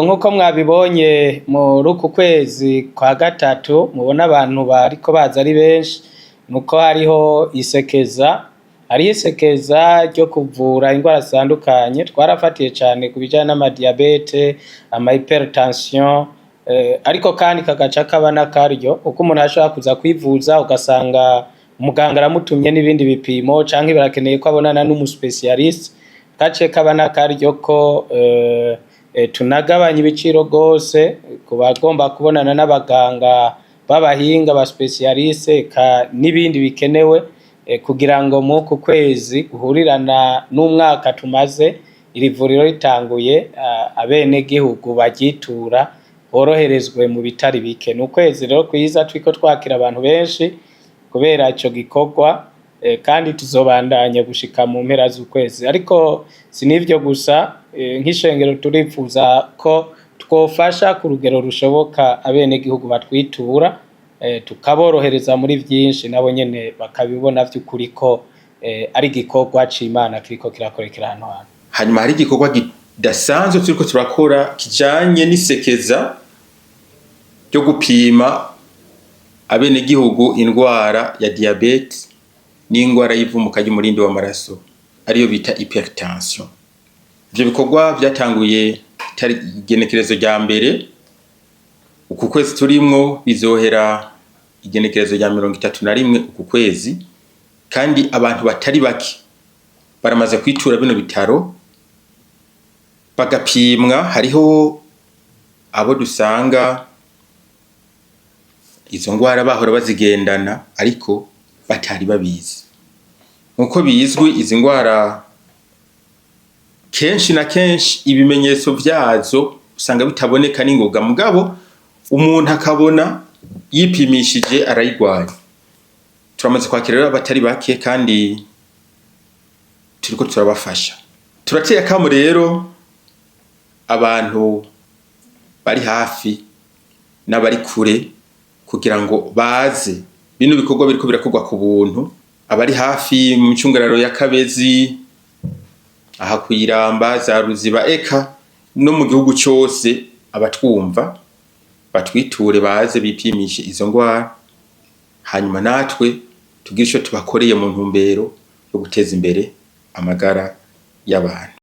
Nk'uko mwabibonye, muri uku kwezi kwa gatatu mubona abantu bariko baza ari benshi, nuko hariho isekeza, hariho isekeza ryo kuvura ingwara zitandukanye. Twarafatiye cane ku bijanye n'amadiyabete, ama hypertension, ariko kandi kagaca kaba n'akaryo kuko umuntu ashobora kuza kwivuza, ugasanga umuganga aramutumye n'ibindi bipimo canke birakeneye ko abonana n'umu spécialiste. Kace kaba n'akaryo ko tunagabanya ibiciro gose ku bagomba kubonana n'abaganga b'abahinga ba spécialistes, eka n'ibindi bikenewe, kugira ngo mw'uku kwezi guhurirana n'umwaka tumaze iri vuriro ritanguye, abenegihugu baryitura boroherezwe mu bitari bike. Ni ukwezi rero kwiza turiko twakira abantu benshi kubera ico gikorwa, kandi tuzobandanya gushika mu mpera z'ukwezi. Ariko si n'ivyo gusa, nk'ishengero turipfuza ko twofasha ku rugero rushoboka abenegihugu batwitura, tukaborohereza muri vyinshi, nabo nyene bakabibona vy'ukuri ko ari igikorwa c'Imana kiriko kirakorekera hano hantu. Hanyuma hari igikorwa kidasanzwe turiko turakora kijanye n'isekeza ryo gupima abenegihugu indwara ya diyabete n'indwara y'ivumuka ry'umurindi w'amaraso, ariyo bita hypertension. Ivyo bikorwa vyatanguye igenekerezo rya 1 uku kwezi turimwo, bizohera igenekerezo rya 31 uku kwezi, kandi abantu batari bake baramaze kwitura bino bitaro bagapimwa. Hariho abo dusanga izo ngwara bahora bazigendana ariko batari babizi. Nkuko bizwi, izi ngwara kenshi na kenshi ibimenyetso vyazo usanga bitaboneka n'ingoga, mugabo umuntu akabona yipimishije arayigwaye. Turamaze kwakira rero abatari bake kandi turiko turabafasha. Turateye akamo rero abantu bari hafi n'abari kure kugira ngo baze. Bino bikorwa biriko birakorwa ku buntu. Abari hafi mu micungararo ya Kabezi, aha kwiramba za Ruziba, eka no mu gihugu cose, abatwumva batwiture, baze bipimishe izo ngwara, hanyuma natwe tugire ico tubakoreye mu ntumbero yo guteza imbere amagara y'abantu.